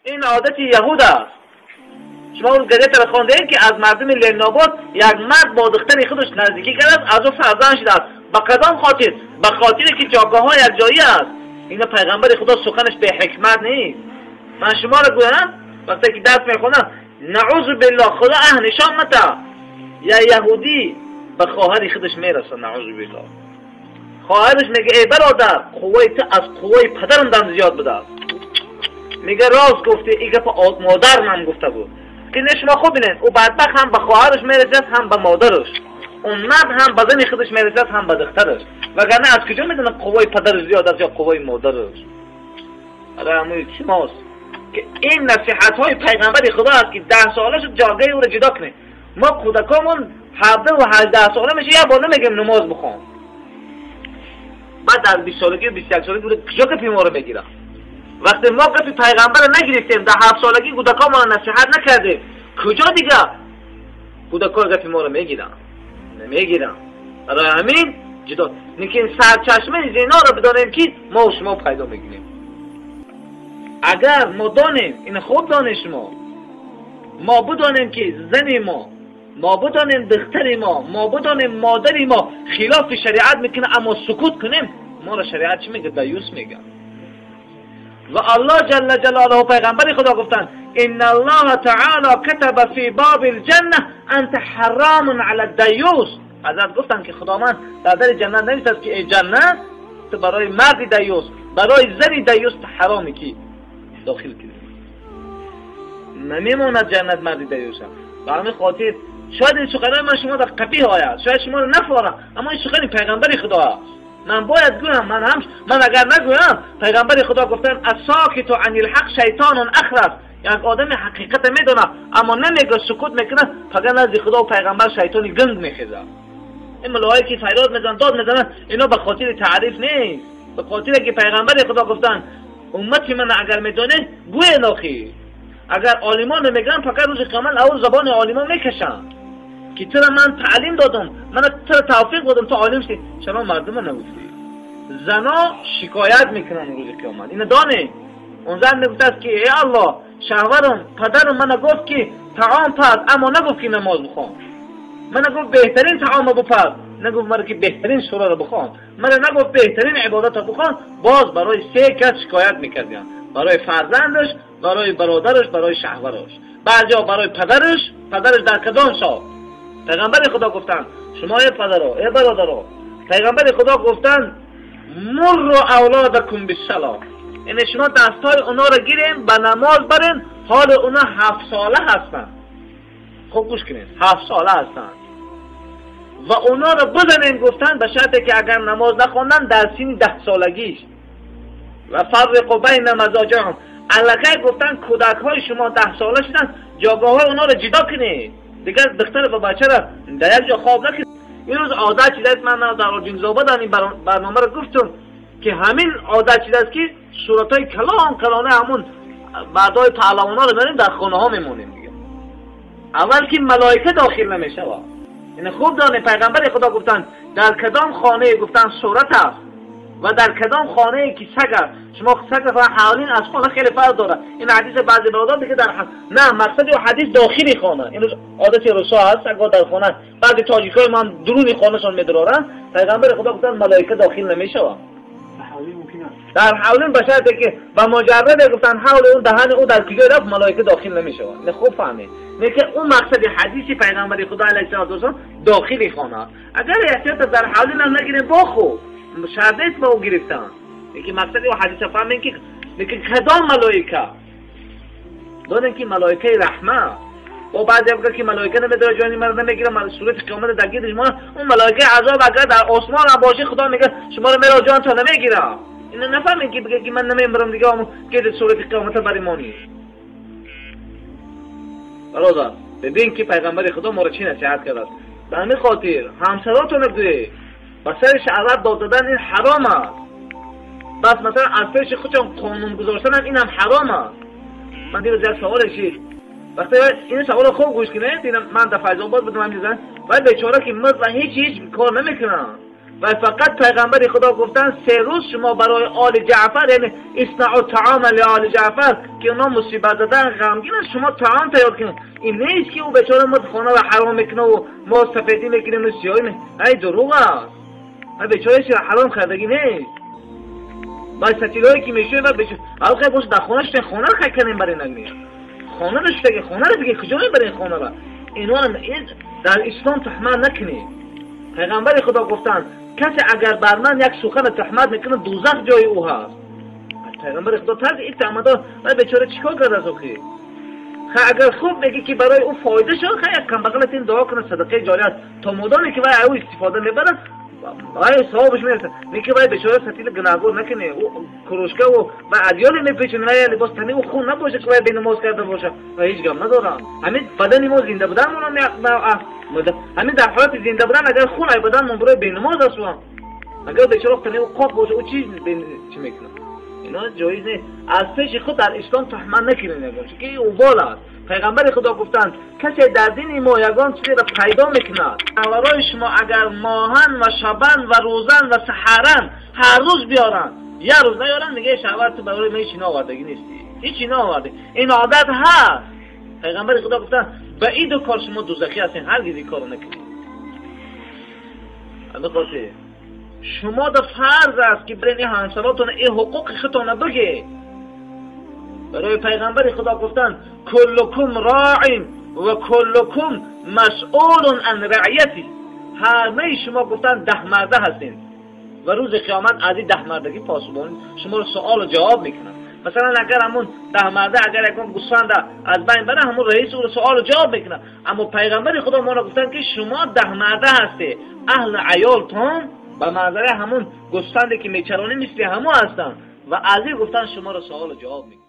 Ин одати яҳуд аст. Шумо он газетаро хондаед, ки аз мардуми Ленинобод як мард бо духтари худаш наздикӣ кардааст, аз ӯ фарзанд шудааст. Ба кадом хотир? Ба хотире ки ҷойгоҳҳо якҷоӣ аст. Ина пайғамбари Худо суханаш беҳикмат нест. Ман шуморо гӯям, вақте ки дарс мехонам, наъузу биллоҳ, Худо аҳ нишон мата, я яҳудӣ ба хоҳари худаш мерасад, наъузу биллоҳ. Хоҳараш мега: эй бародар, қувваи ту аз қувваи падарам дам зиёд будааст. Мега: рост гуфтӣ, ин гапа модарам гуфта буд. Ки не, шумо хуб бинед, ӯ бадбахт ҳам ба хоҳараш мерасад, ҳам ба модараш. Он мард ҳам ба зани худаш мерасад, ҳам ба духтараш. Вагарна аз куҷо медонад қувваи падараш зиёд аст ё қувваи модараш? Илтимос, ки ин насиҳатҳои пайғамбари Худо аст, ки 10 сола шуд, ҷогаи ӯро ҷудо кунед. Мо кӯдакомон 17 ва 18 сола меша, як бор намегӯем намоз бихон. Баъд дар 20 солагӣ, 21 солагӣ куҷо гапи моро мегирад? Вақте мо гапи пайғамбарро нагирифтем, дар 7 солагӣ кӯдакомонро насиҳат накардем, куҷо дига кӯдакҳо гапи моро мегиранд? Намегиранд. Барои ҳамин ҷудо. Лекин сарчашмаи зиноро бидонем, ки мо шумо пайдо мекунем. Агар мо донем, ин хуб донед шумо, мо бидонем, ки зани мо, мо бидонем духтари мо, мо бидонем модари мо хилофи шариат мекунад, аммо сукут кунем, моро шариат чӣ мегӯяд? Даюс мегӯяд. Ва Аллоҳ ҷалла ҷалолаҳу, пайғамбари Худо гуфтанд: إن الله تعالى كتب في باب الجنة أنت حرام على الديوث. ҳазрат гуфтанд, ки Худованд дар дари ҷаннат навиштааст, ки эй ҷаннат, ту барои марди даюс, барои зани даюс ҳароме, ки дохил кунӣ. Намемонад ҷаннат марди даюса. Ба ҳамин хотир шояд ин суханои ман шумо дар қабиҳ ояд, шояд шуморо нафорам, аммо ин сухани пайғамбари Худо аст. Ман бояд гӯям. Ман ҳам, ман агар нагӯям, пайғамбари Худо гуфтанд: الساكت عن الحق شيطان أخرس. Як одами ҳақиқата медонад, аммо намегӯ, сукут мекунад, фақат назди Худо пайғамбар шайтони гунг мехезад. Ин мулоҳое ки фарёд мезананд, дод мезананд, ино ба хотири таъриф нест, ба хотире ки пайғамбари Худо гуфтанд: уммати ман агар медонед, гӯед. Охир агар олимон намегӯянд, фақат рӯзи қиёмат аввал забони олимон мекашанд, ки тура ман таълим додам, мана тура тавфиқ додам, ту олим шудӣ, чаро мардума нагуфтӣ? Зано шикоят мекунанд рӯзи қиёмат, ина донед. Он зан мегуфтааст, ки эй Аллоҳ, шавҳарам, падарам мана гуфт, ки таом паз, аммо нагуфт, ки намоз бихон. Мана гуфт: беҳтарин таомро бипаз, нагуфт мара, ки беҳтарин сураро бихон. Мара нагуфт: беҳтарин ибодатро бихон. Боз барои се кас шикоят мекардиям: барои фарзандаш, барои бародараш, барои шаҳвараш, баъзеҳо барои падараш. Падараш дар кадом сол? Пайғамбари Худо гуфтанд: шумо э падаро, э бародаро, пайғамбари Худо гуфтанд: مروا أولادكم بالصلاة. یعنی شما دستهای اونا رو گیریم، به نماز برین، حال اونا 7 ساله هستن. خوب گوش کنید، 7 ساله هستن و اونا رو بزنین. گفتن به شرطی که اگر نماز نخوندن در سین 10 سالگیش. وفرقوا بين مضاجعهم. الکی گفتن کودک های شما 10 ساله شدن، جاگاه های اونا رو جدا کنید، دیگر دختر با بچه را در یک جا خواب نکنید. این روز عادت شده است. من در آجینزآباد این برنامه رو گفتم که همین عادت شده است که صورت های کلان کلانه همون مردای پهلوان ها رو بریم در خانه ها میمونیم دیگه. اول که ملائکه داخل نمیشه. یعنی خوب دانه، پیغمبر خدا گفتن در کدام خانه گفتن صورت است و در کدام خانه که سگ است. شما سگ و حالین از خانه خیلی فرق داره. این حدیث بعضی برادر دیگه در نه، مقصد حدیث داخلی خانه. این عادت روسا هست، سگا در خانه، بعضی تاجیکای ما هم درونی خانهشون میدرارن. پیغمبر خدا گفتن ملائکه داخل نمیشه. در حولین به شرطی که و مجرد گفتن حول اون دهن او در کجای رفت، ملائکه داخل نمیشه. نه، خوب فهمید نه که اون مقصد حدیثی پیغمبر خدا علیه السلام داخلی خانه. اگر احتیاط در حولین هم نگیریم، با خوب شرط نیست با او گرفتن. یکی مقصد او حدیث فهمین که کدام ملائکه دادن، که ملائکه رحمه. و بعضی هم که ملائکه نمیداره، جانی مرا نمیگیره، من صورت قیامت در گیرش ما. اون ملائکه عذاب اگر در آسمان هم باشه، خدا میگه شما رو مرا جان تا نمیگیره. اینو نفهمین که بگه که من نمیبرم دیگه، همون که صورت قیامت برای ما نیست. برادر، ببین که پیغمبر خدا ما رو چی نصیحت کرد. به همین خاطر همسراتون بگوید با سر شهوت داد دادن این حرام است. بس مثلا از پیش خودشون قانون گذاشتن هم این هم حرام است. من دیروز یک سوال شید، وقتی این سوال خوب گوش کنید. من در فیض آباد بودم، همین زن و بیچاره که مرد و هیچ کار نمیکنن. و فقط پیغمبر خدا گفتن 3 روز شما برای آل جعفر، یعنی اصنعوا طعام لآل جعفر، که اونا مصیبت زدن غمگینن، شما طعام تیار کنید. این نیست که او بیچاره ما خانه رو حرام میکنه و ما سفیدی میکنیم و سیاهی میکنیم. ای دروغ است. ای بیچاره چیز حرام خردگی نیست. با ستیلایی که میشه و بیچاره اول خیلی باشه در خانه شده، خانه رو خیلی کنیم برای نگمیه. خانه رو شده، خانه رو دیگه کجا میبرین خانه رو؟ اینا در اسلام تهمت نکنید. پیغمبر خدا گفتن کسی اگر بر من یک سخن تهمت میکنه دوزخ جای او هست. پیغمبر خدا طرز این تهمت ها و بیچاره چیکار کرد از اوخی؟ اگر خوب بگی که برای او فایده شد، خیلی کم بغلت این دعا کنه، صدقه جاری است تا مدامی که وای او استفاده میبره وای ثوابش میرسه. میگه وای بیچاره ستیل گناهگار نکنه، او کروشکه و ادیان میپیچونه، وای لباس تنی او خون نباشه که وای بینماز کرده باشه و هیچ گم ندارم. همین بدن ما زنده بودن همین در حالت زنده بودن اگر خون ای بدن من برای بینماز است، اگر بیچاره تنی او قاپ باشه او چیز چی میکنه؟ اینا جایز نیست. از پیش خود در اسلام تهمت نکنید یگان، چون که اوبال است. پیغمبر خدا گفتند کسی در دین ما یگان چیزی را پیدا میکند، برای شما اگر ماهن و شبن و روزن و سحرن هر روز بیارن، یه روز نیارن میگه شوهر تو برای من هیچی نآوردگی نیستی، هیچی نآوردی. این عادت هست. پیغمبر خدا گفتند به این دو کار شما دوزخی هستین، هرگز این کارو نکنید. البته شما در فرض است که برین این همسراتون این حقوق خودتون بگی. برای پیغمبر خدا گفتن کلکم راع و کلکم مسئول عن رعیتی، همه شما گفتن 10 مرده هستین و روز قیامت از این 10 مردگی پاسخ شما رو سوال و جواب میکنن. مثلا اگر همون 10 مرده اگر یکم گوسفند از بین بره، همون رئیس او رو سوال و جواب میکنه. اما پیغمبر خدا ما رو گفتن که شما 10 مرده هستی، اهل عیالتون به منظره همون گوسفندی که میچرانی مثل همو هستن و از این گفتن شما رو سوال و جواب میکنن.